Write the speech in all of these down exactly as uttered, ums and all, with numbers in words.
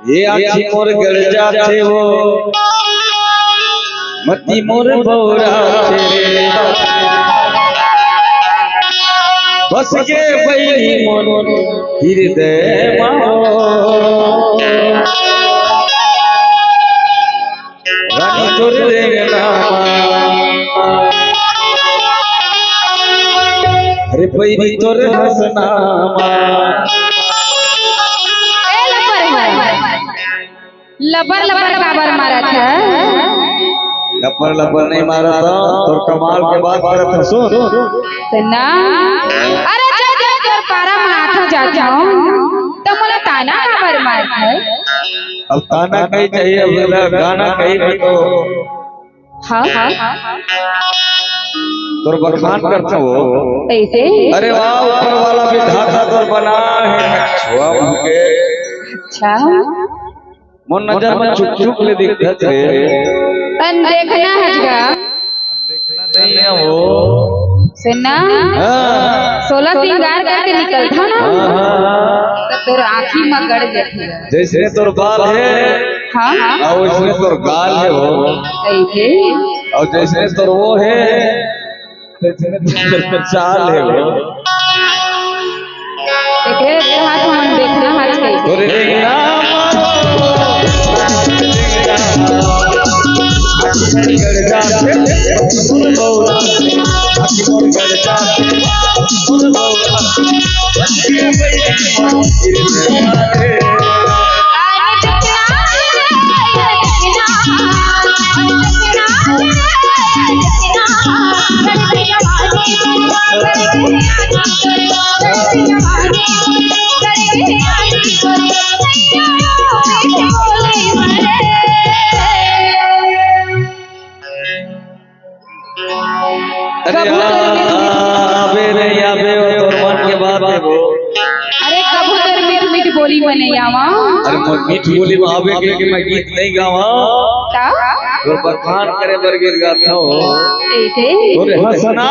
ये आँखी मोर गड़ जाथे वो, मती मोर बौरा थे। बस के बई मोर हृदय मा। रानी तोर रेंगना मा, अरे पैरी तोर हंसना मा। ए लबर है, लबर लबर काबर मारत है? लबर लबर नहीं मारत हूँ, तोर कमाल के बात करत हूँ, सुन। सुनना, अरे जब जब तोर पारा माथा जाता हूँ, तो मोला ताना काबर मारत है? अब ताना कहीं चाहिए, अब गाना कहीं में तो हाँ, हाँ। तोर बखान करता हो। कैसे? अरे वाह, ऊपर वाला विधाता तोर बना है, छुआ मुके। अच्छा। मोर नजर में चुक चुक ले दिखत रे। तन देखना है जगा। नहीं है वो। सुनना। हाँ। सोलह सिंगार करके निकलता ना। हाँ, हाँ। तो तोर आँखी में गड़ जाती है। जैसे तोर बाल है। हाँ, हाँ। और वैसे तोर गाल है वो। कैसे? और जैसे तोर वो है, वैसे तोर चाल है वो। देखे, हाथ मान देखना, हाथ कैसे? तोरे देखना। अरे कबूतर भी आ-, आबे नहीं आबे, वो तोर मन के बात है वो। अरे कबूतर मीठ मीठ बोली में नहीं आवा। अरे मोर मीठ बोली में आबे के, के मैं गीत नहीं गावा। का? तोर बखान करे बर गीत गाता हूँ। ऐसे? तोरे हंसना।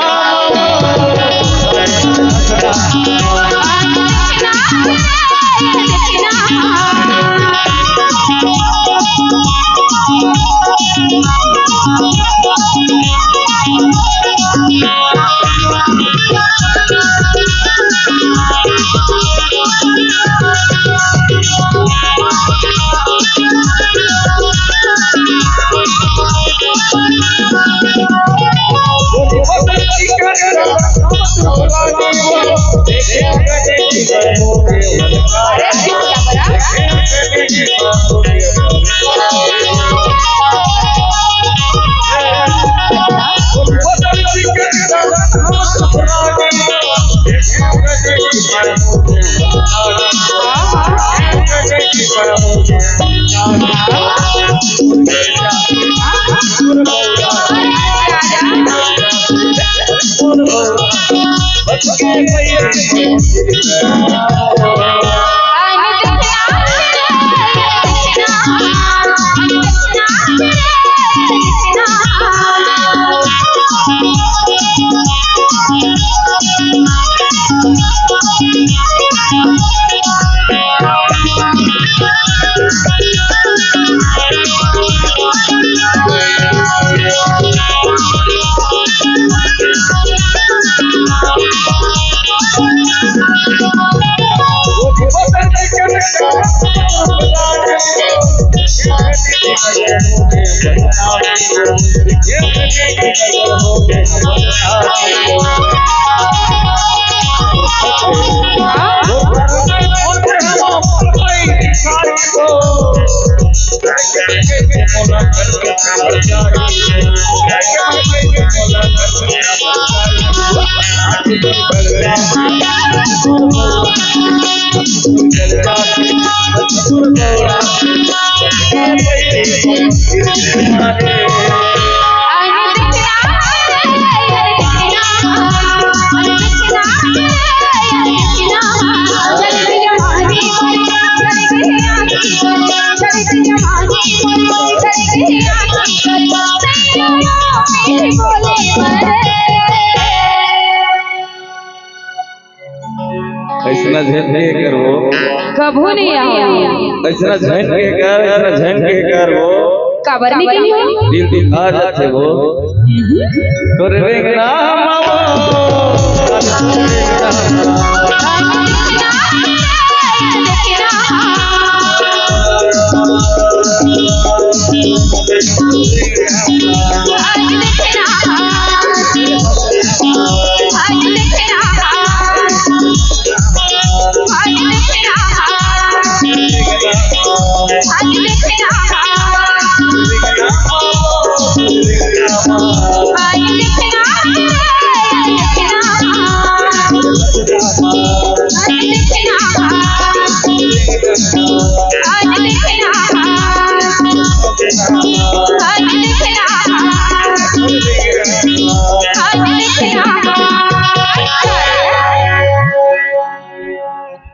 ऐसना झेल नहीं करो। कभू नहीं आए। ऐसा झन के कर, ऐसा झन के कर वो। काबर नहीं कही हो? दिल दुखा जाथे वो। तोरे रेंगना मावो।